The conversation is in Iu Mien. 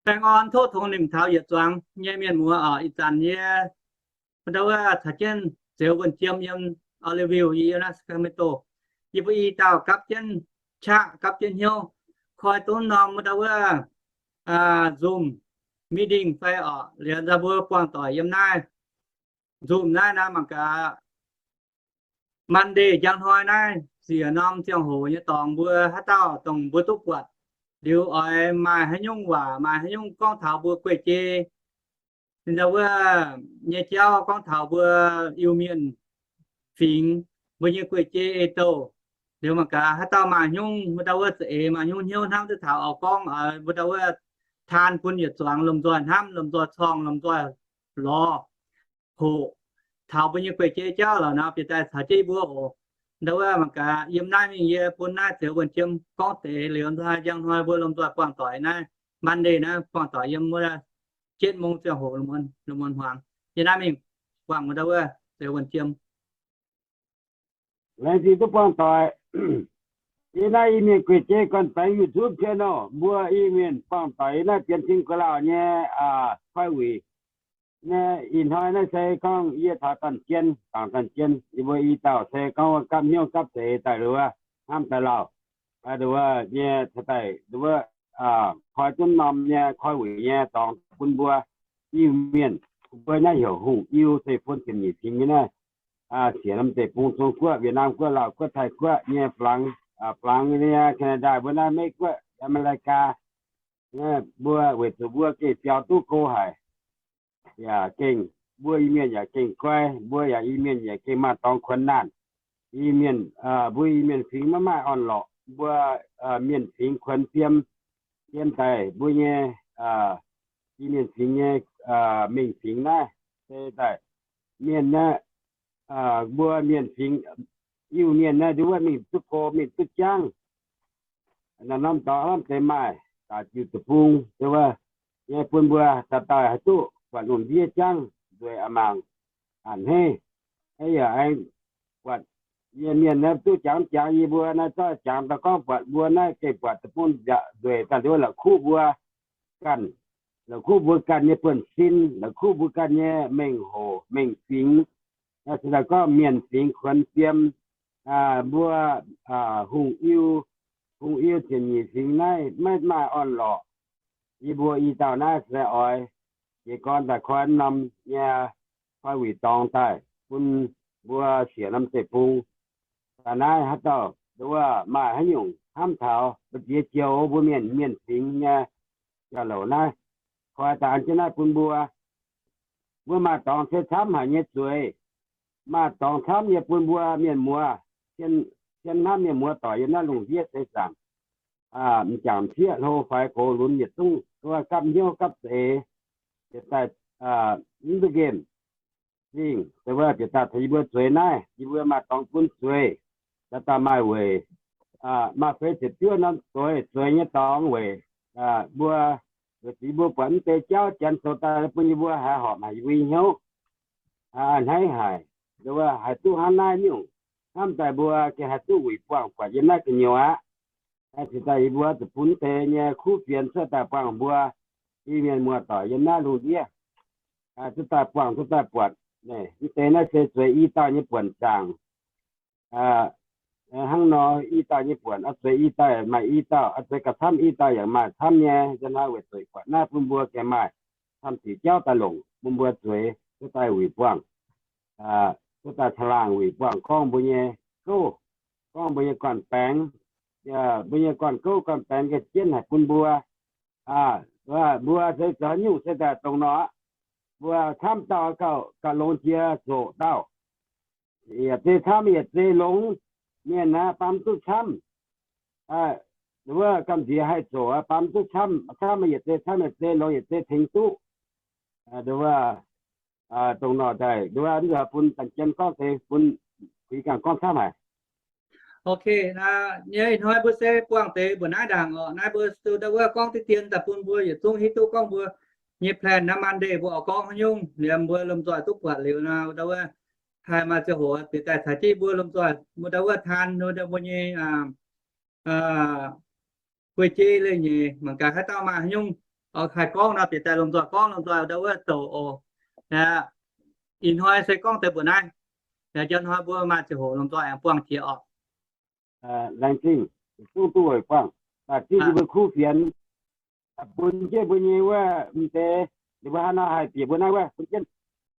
Baengh orn tov tongx nimc taux yietc zuangx nyei mienh muoz oc. Ih zanc yie, mbuo ndau wuov caux jienv Zeux Wuonh Jiem yiem Oreilly-ville, yie yiem naaiv Sacramento. Yie mbuo i dauh gapv jienv qaqv gapv jienv hnyouv, koi duqv norm mbuo ndau wuov Zoom meeting fai oc, liuz nzauh mbuo buangh doic yiem naaiv Zoom naaiv naaiv mangc gaax. Monday njang hnoi naaiv siec norm ziangh hoc nyei dorngx mbuo haaix dauh dongh mbuo duqv buatc liuz oix maaih haaix nyungc waac, maaih haaix nyungc gorngv taux mbuo guei-jei, ninh ndau wuov nyei jauv, gorngv taux mbuo Iu-Mienh fingx, mbuo nyei guei-jei ei-douh. Liuz mangc gaax haaix dauh maaih haaix nyungc, mbuo ndau wuov za'eix maaih haaix nyungc hnyouv hnamv duqv taux oix gorngv, mbuo ndau wuov taan bun yietc zuangx lomh nzoih hnamv, lomh nzoih corng, lomh nzoih lorz hoqc taux mbuo nyei guei-jei jauv lorqc nor, bieqc daaih caux jienv mbuo oc. Ndau wuov mangc gaax yiem naaiv mingh yie bun naaiv Zeux Wuonh Jiem gorngv deix liuz, njang hnoi mbuo lomh nzoih buangh doic naaiv, Monday naaiv buangh doic yiem wuov jienv mong ziangh hoc lungh muonz hmuangx. Yie naaiv mingh buangh ndau wuov Zeux Wuonh Jiem. Laengz zingh duqv buangh doic. Yie naaiv Iu-Mienh guei-jei gorn-baengx YouTube channel, mbuo Iu-Mienh buangh doic yie naaiv bienx cing gu'lauh nyei koi wuic. Naaiv ih hnoi naaiv se gorngv yie taux Danh Jien, Dangc Danh Jien, yie mbuo i dauh se gorngv gapv hnyouv gapv za'eix daaih wuov, hnamv daaih lauh, wuov nyei caux daaih wuov koi duqv norm nyei koi wuic nyei dorngx bun mbuo Iu-Mienh, mbuo naaiv heuc Hungh Iu, se fun ziepc nyeic fingx nyei naaiv, siec norm deic-bung, Zong-Guoqv, Wietc Naamh Guoqv, Laauh Guoqv, Taiv Guoqv nyei, Flaangx, Flaangx nyei, Canada, mbuo naaiv Meiv Guoqv, America, mbuo weic zuqc mbuo gengh biaux duqv go haic, yaac gengh mbuo Iu-Mienh yaac gengh guai, mbuo yaac Iu-Mienh yaac gengh maaih dorngx kuonx naanh. Iu-Mienh, mbuo Iu-Mienh fingx maiv maaih orn-lorqc, mbuo mienh fingx kuonx fiem, fiem daaih mbuo nyei Iu-Mienh fingx nyei mengh fingx naaiv se daaih mienh naaiv, mbuo mienh fingx, Iu-Mienh naaiv nduov wuov mingh duqv go, mingh duqv jangv. Naaiv norm dorngx lamh deix maaih daaih jiu deic-bung, nduov wuov nyei bun mbuo dauh dauh haih duqv buatc lungh ndiev jangv nzueic aqc mangc a'hneiv. Yaac aengx buatc yie mienh naaiv duqv jangx jangx yie mbuo naaiv zorqv jangx daaih gorngv buatc mbuo naaiv gengh buatc deic-bung nzueic daaih nduov la'kuqv mbuo ganh, la'kuqv mbuo ganh nyei buonv-sin, la'kuqv mbuo ganh nyei mengh hoc mengh fingx. Se daaih gorngv mienh fingx kuonx fiem, mbuo Hungh Iu, Hungh Iu ziepc nyeic fingx naaiv maiv maaih orn-lorqc. Yie mbuo i dauh naaiv se oix jiez gorn daaih koi norm nyei koi wuic dorngx daaih bun mbuo siec norm deic-bung. Daaih naaiv haaix dauh nduov maaih haaix nyungc hnamv taux mbu'ziex joux mbuo mienh, mienh fingx nyei jauv-louc naaiv, koi daaih an jienv naaiv bun mbuo. Mbuo maaih dorngx se camv haic nyei zueiz, maaih dorngx camv nyei bun mbuo mienh muoz, cien hnamv mienh muoz doic yiem naaiv lungh ndiev seix zaangc, m'jangc m'sieqv hlo faix gox lunx yietc zungv, wuov gapv hnyouv gapv za'eix, yietc daaih mv duqv nqemh zingh. Se wuov bieqc daaih taux yie mbuo zueiz naaiv, yie mbuo maaih dorngx bun zueiz, dauh dauh maaih weic, maaih feix ziepc juov norm zueiz, zueiz nyei dorngx weic mbuo, weic zuqc yie mbuo buatc mv deix jauv janx zoux daaih bun yie mbuo haiz horpc haic yie mbuo nyei hnyouv, a'hneiv haic. Nduov wuov haih duqv hnangv naaiv nyungc, hnamv daaih mbuo gengh haih duqv wuic buangh buatc yiem naaiv gu'nyuoz aqv. Cingx daaih yie mbuo zuqc bun mv deix nyei kuv fienx cuotv daaih buangh mbuo Iu-Mienh muoz-doic yiem naaiv lungh ndiev, duqv daaih buangh duqv daaih buatc. Mv deix naaiv se zueiz i dauh nyei buonc zaangc. Hnangv nor i dauh nyei buonc, oix zueiz i dauh maaih i dauh, oix zueiz gauh camv i dauh yaac maaih camv nyei. Nzunc hnoi weic zuqc buatc naaiv bun mbuo gengh maaih camv diuc jauv daaih longc bun mbuo zueiz duqv daaih wuic buangh, duqv daaih caangh laangh wuic buangh gorngv mbuo nyei gouv, gorngv mbuo nyei gorn-baengx, mbuo nyei gorn-gouv gorn-baengx gengh jienv haic bun mbuo. Mbuo se zoux haaix nyungc se daaih dongh nor aqv. Mbuo camv dauh gauh longx jiex zoqc dauh. Yietc zei camv yietc zei longx. Mienh aeqv, baamz duqv camv, wuov gamh nziex haih zoqc, baamz duqv camv, camv yietc zei camv yietc zei longx, yietc zei tengx duqv. Dongh nor daaih, wuov bun Dangc Jien gorngv deix, bun Kuix Gaangh gorngv camv haic. Ok, nyei hnoi mbuo se buangh deix mbuoqc naaiv ndaangc oc. Naaiv mbuo ndau wuov gorngv diqv dien daaih bun mbuo yietc zungv hiuv duqv gorngv mbuo nyei plan naaiv Monday mbuo oix gorngv haaix nyungc, liemh mbuo lomh nzoih duqv buatc liuz nor, ndau wuov haih maaih ziangh hoc bieqc daaih caux jienv mbuo lomh nzoih mbuo ndau wuov taan mbuo nyei guei-jei leiz-nyeic mangc gaax haaix dauh maaih haaix nyungc Haih gorngv nor bieqc daaih lomh nzoih gorngv, lomh nzoih ndau wuov douc oc. Ih hnoi se gorngv deix mbuoqc naaiv. Njang hnoi mbuo maaih ziangh hoc lomh nzoih aengx buangh jiex oc. Laengz zingh, zungv duqv weic buangh. Baac zingh ninh mbuo kuv fienx, bun jienv mbuo nyei wuov m'deix, ninh mbuo hnangv nor haih bieqc mbuo naaiv wuov bun jienv.